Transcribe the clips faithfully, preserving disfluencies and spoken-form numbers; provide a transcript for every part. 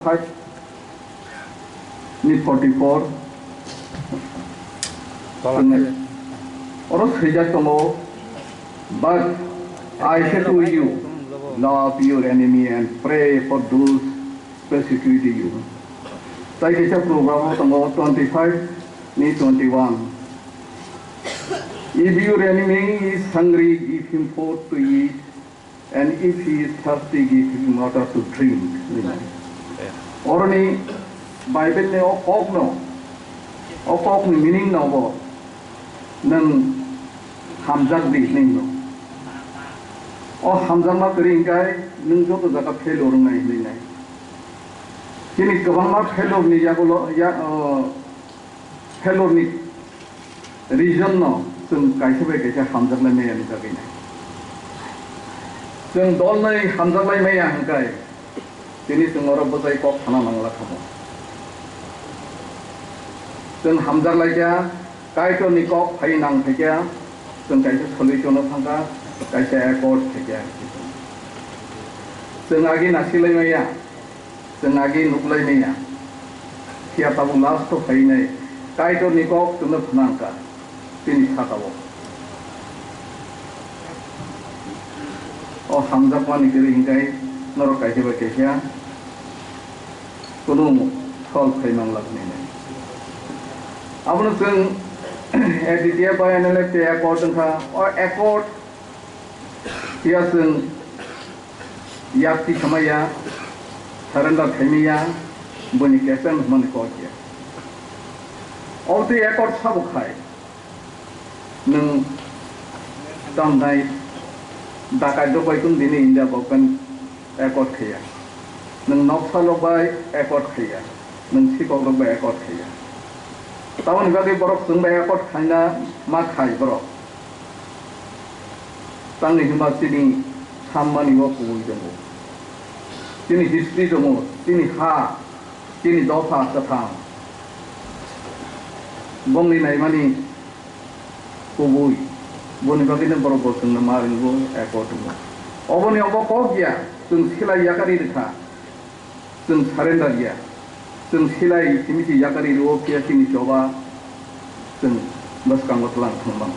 five ni forty four. Oro swijak tongo, "But I say to you, love your enemy and pray for those persecute you." Tai kaisa proverb tongo twenty five ni twenty one. "If your enemy is hungry, give him food to eat, and if he is thirsty, give him water to drink." Oroni Bible ni o kok no, o kok ni meaning no bo nwng hamjak di hwnwi no. O hamjakma kwrwi hwnkhe nwng joto jaga failure wngnai hwnwi nai. Chini kwbangma failure ni yagulo, ya, o, failure ni reason no chwng kaisa bai kaisa hamjaklai maya ni bagwi nai. Chwng dol nai hamjaklai maya hwnkhe tini chwng oro bwchai kok sana nangla khamu. Chwng hamjaklai kha, Kaitor ni kok phai nang phai kha, chwng kaisa solution no thang kha, kaisa accord phai kha. Chwng agi nasilai maya. Chwng agi nuklai maya. Phiya tabuk last o phainai Kaitor ni kok chwngno phnang kha chini saka o. O hamjakmani kwrwi hwnkhe norok kaisa bai kaisa kunu sol phai mang lak nai. Abono chwng A D T F bai N L F tei accord wngkha. O accord phiya chwng yak tikhamaya, surrender khaimaya, buini captain hwnmani kok ya. Obotwi accord sabo khai, nwng tamnai dakai rok bai kung dini India government accord khaiya. Nwng noksa rok bai accord khaiya. Nwng sikok rok bai accord khaiya. Tamoni bagwi borok chwng bai accord khaina ma khai borok. Tangni hwnba chini sammani o kubui tongo. Chini history tongo, chini ha, chini dopha kwthang. Bongni naimani kubui. Boni bagwino borok bo chwngno ma ringo, accord wngo. Oboni obo kok ya, chwng silai yakari rwkha. Chwng surrender ya. Chwng silai simi se yakari rwo phiya chini choba chwng bwskango twlang thangmano.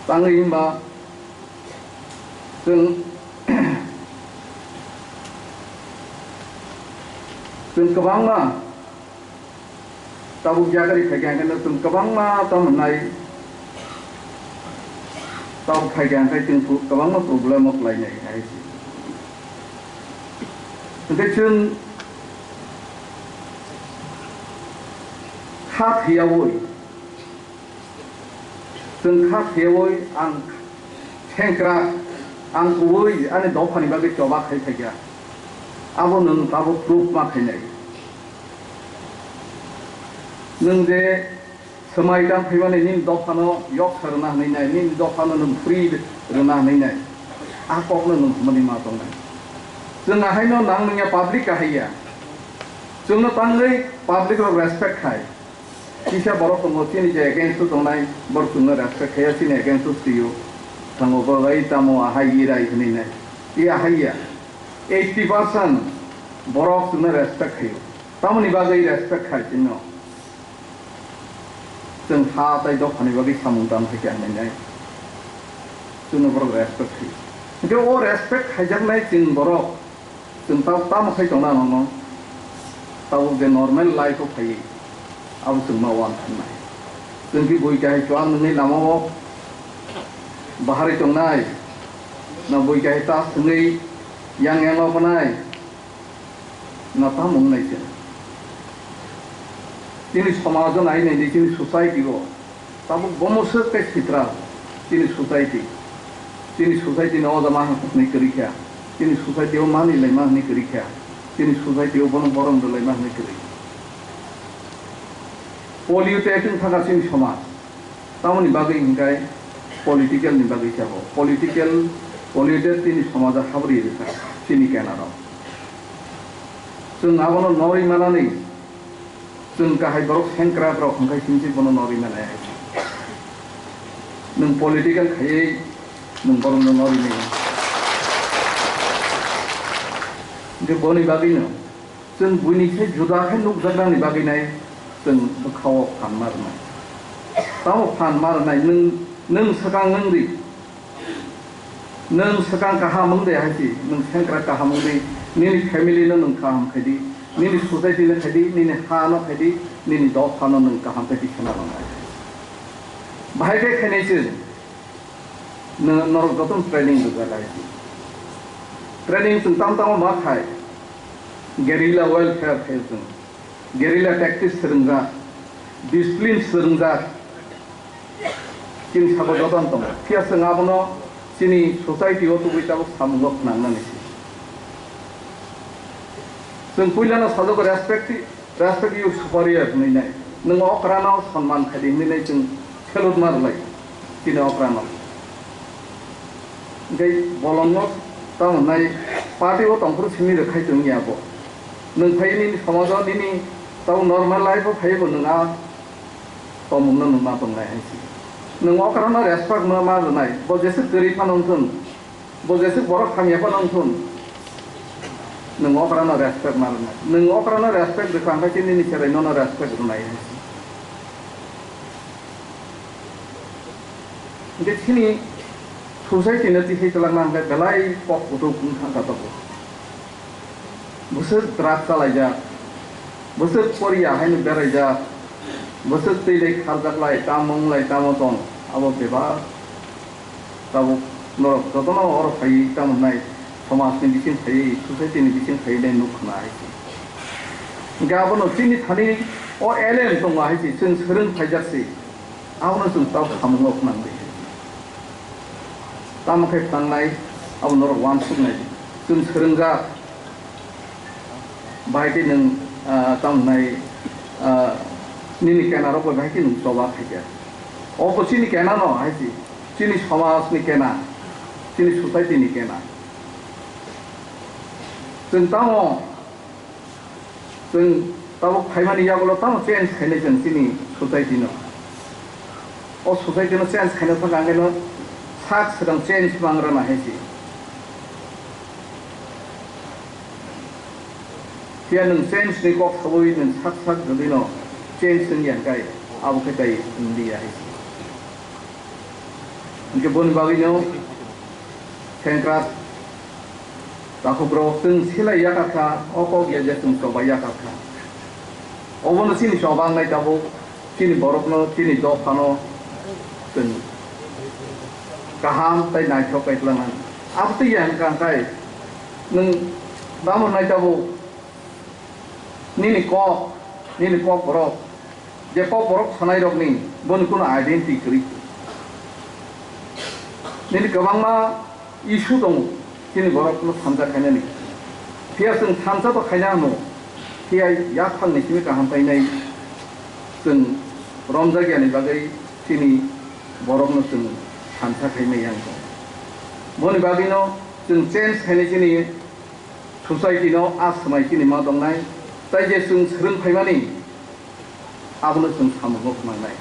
Tangwi hwnba chwng, chwng kwbangma Tabuk yakari phaikha hwnkhe no chwng kwbangma tamo hwnai, tabuk phaikha hwnkhe chwng kwbangma problem o kwlainai hai se. Hwnkhe chwng kha thwiyaui, chwng kha thwiyaui ang Sengkrak, ang kubui ani dophani bagwi choba khai phaikha. Abo nwng tabuk proof ma khainai. Nwng je swmai tang phaimani nini dophano yoksa rwna hwnwi nai, nini dophano nwng free rwna hwnwi nai. A kokno nwng hwnmani ma tongnai. Chwng ahaino nang nungya public kahaiya. Chwngno tangwi public rok respect khai. Kisa borok tongo, chini je against o tongnai, borok chwngno respect khaiya, chini against o swio. Thango bo bai tamo ahai irai hwnwi nai. I ahai ya. Eighty percent borok chwngno respect khaio. Tamoni bagwi respect khai chwngno? Chwng ha tai dophani bagwi samung tang khaikha hwnwi nai. Chwngno borok respect khaio. Hwnkhe o respect khaijaknai chwng borok Chwng tabuk tamo khai tongna nono, tabuk je normal life o phaiwi, abo chwng ma uan thangnai. Chwng khe bui kahai chuak nungwi lama o baharwi tongnai, na bui kahai ta swngwi yang yang o phanai, na tamo wngnai chwng. Chini somaj o nai nai di, chini society o, Tabuk bomo swk tei sitra chini society. Chini society no o jama hwnwi kwrwi kha. Chini society o mani laima hwnwi kwrwi kha. Chini society o bono borom rwlaima hwnwi kwrwi. Polluted wng thangkha chini somaj. Tamoni bagwi hwnkhe political ni bagwi khe bo. Political, polluted chini somaj o habri rwkha chini kenaro. Chwng abono norwi manani Chwng kahai borok sengkrak rok hwnkhe simi se bono norwi mano hai. Nwng political khaiwi nwng borokno norwi mano. Hwnkhe boni bagwino chwng buini se juda khe nukjaknani bagwi nai chwng bwkhao phan ma rwnai. Tamo phan ma rwnai, nwng, nwng swkang wng di. Nwng swkang kaham wng de hai si, nwng sengkrak kaham wng di, nini family no nwng kaham khai di, nini society no khai di, nini ha no khai di, nini dopha no nwng kaham khai di khna rwnai. Bahai khe khainai chwng. Nw-, norok jotono training rwjak hai si. Training chwng tamo tamo ma khai, guerrilla warfare khai chwng. Guerrilla tactics swrwngjak, discipline swrwngjak. Chini sabo jotono tongo. Phiya chwng abono chini society o tubui tabuk samungo khwnangnani si. Chwng puilano sajagwi respect Respect your superior hwnwi nai. Nwng okrano sonman khai di hwnwi nai chwng salute ma rwlai chini okrano. Hwnkhe bolongno tamo hwnai party o tongphuru simi rwkhai tongya bo. Nwng phai nini somajo nini tamo normal life o phai bo nwng a tomungno nwng ma tongnai hai si. Nwng okrano respect ma ma rwnai. Bo jeswk kwrwi phano wngthun. Bo jeswk borok hamya phano wngthun, nwng okrano respect ma rwnai. Nwng okrano respect rwkha hwnkhe chini nini cherai nono respect rwnai. Hwnkhe chini society no tihai twlangna hwnkhe belai kok kutuk wngkha kha tabuk. Bwswk drug chalaijak, bwswk poriya haino beraijak, bwswk twi lai kharjak lai, tamo wng lai, tamo tong, abo bebak. Tabuk norok jotono oro phaiwi tamo wnai, somajni bising phaiwi, society ni bising phaiwi nai nuk khna hai se. Hwnkhe abono chini thani o alien tongo hai se, chwng swrwng phaijak se, abono chwng tabuk samung o khna di. Tamo khe phnangnai, abo norok uansuknai, chwng swrwngjak. Bahai khe nwng, ah, tamo wnai, ah, nini kena rok bai bahai khe nwng choba khaikha. O bo chini kena no hai se, chini somaj ni kena, chini society ni kena. Chwng tamo, chwng tabuk phaimani yagulo tamo change khainai chwng chini society no. O society no change khaina thang ang no sak swkang change mang rwna hai se. Phiya nwng change ni kok sawi nwng sak sak jodi no change wng ya kai abo khe tai wng di ya hai se. Hwnkhe boni bagwi no sengkrak Takhuk rok chwng silai yakarkha, o kok ya je chwng choba yakarkha. Obono chini choba wngnai tabuk, chini borokno, chini dophano chwng kaham tei naithok kaitlangna. Abotwi ya hwnkha khe nwng tamo wngnai tabuk, nini kok, nini kok borok, je kok borok sanai rokni boni kuno identity kwrwi. Nini kwbangma issue tongo, chini borokno thansa khainani. Phiya chwng thansa to khaina hwno, phiya yaphangni simi kaham painai chwng romjakyani bagwi chini borokno chwng thansa khaimai yang tongo. Boni bagwino chwng change khainai chini society no a swmai chini ma tongnai, tai je chwng swrwng phaimani, abono chwng samungo khwnangnai.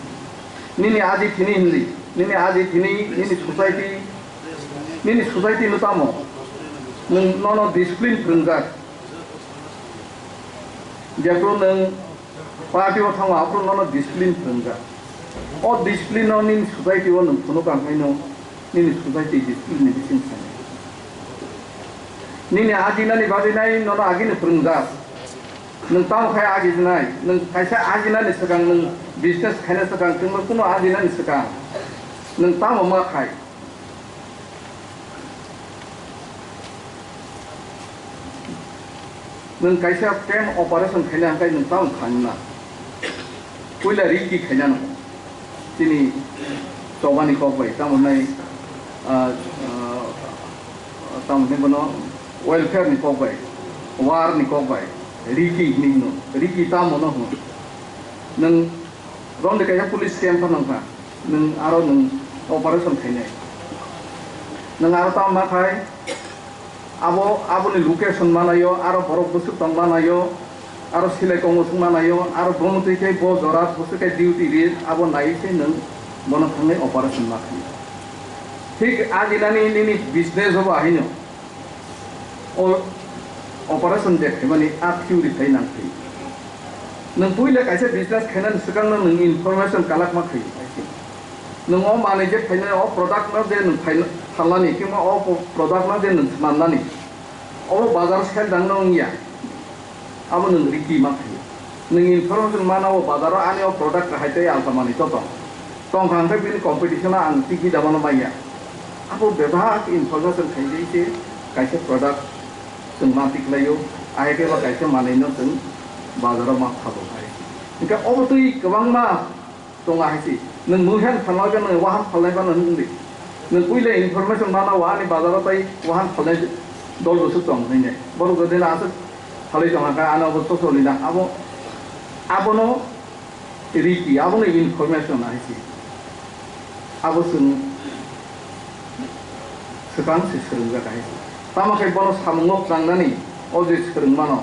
Nini aji thini hinwi, nini aji thini, nini society, nini society no tamo? Nwng nono discipline phwrwngjak. Jephru nwng party o thango, aphru nono discipline phwrwngjak. O discipline no nini society o nwng phunuk ang haino, nini society discipline ni bising sanai. Nini ajinani bagwi nai nono agini phwrwngjak. Nwng tamo khai ajinai, nwng kaisa ajinani swkang, nwng business khaina swkang, chwngno kuno ajinani swkang nwng tamo ma khai? Nwng kaisa plan operation khaina hwnkhe nwng tamo khaina? Puila riki khaina no. Chini chobani kok bai, tamo nai, ah, ah, tamo hwnwi bono welfare ni kok bai, war ni kok bai, riki hinwi hwno, riki tamo no hwn. Nwng romde kaisa police camp phano wngkha, nwng aro nwng operation khainai. Nwng aro tamo ma khai, Abo, aboni location manayo, aro borok bwswk tong manayo, aro silai kongmoswk manayo, aro bomo twi khe bo jora bwswk khe duty ri, abo naiwi se nwng bono thangwi operation ma khainai. Thik ajinani nini business o bo ahino. O Operation je khaimani a theory phai nang thai. Nwng puila kaisa business khainani swkangno nwng information collect ma khai. Nwng o manwi je phainai o product no je nwng phaina phalnani kima o po-, product no je nwng swnamnani. Obo bazar sel dang no wngya. Abo nwng riki ma khai. Nwng information mana o bazar o ani o product hai tei alka manwi to tong. Tong kha hwnkhe bini competition o ang tiki da mano manya. Abo bebak information khai dei se kaisa product chwng ma tiklaio, ahai khe ba kaisa manwi no chwng bazar o ma phabo hai. Hwnkhe obo twi kwbangma tongo hai se. Nwng mui han phalnai ba nwng wahan phalnai ba nwng wngdi. Nwng puila information mana wa ani bazar o tai wahan phalnai dol rwswk tong hwnwi ne. Borok jodi na aswk phalwi tong kha ano obo chosoli na abo abono riki abono information hai se. Abo chwng swkang se swrwngjak hai se. Tamo khe bono samungo klangnani o je swrwngmano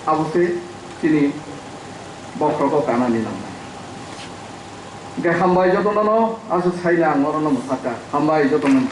abo se chini bokhrogo kanani nangnai. Hwnkhe hambai jotono no aswk saina ang oro no mwsakha. Hambai jotono.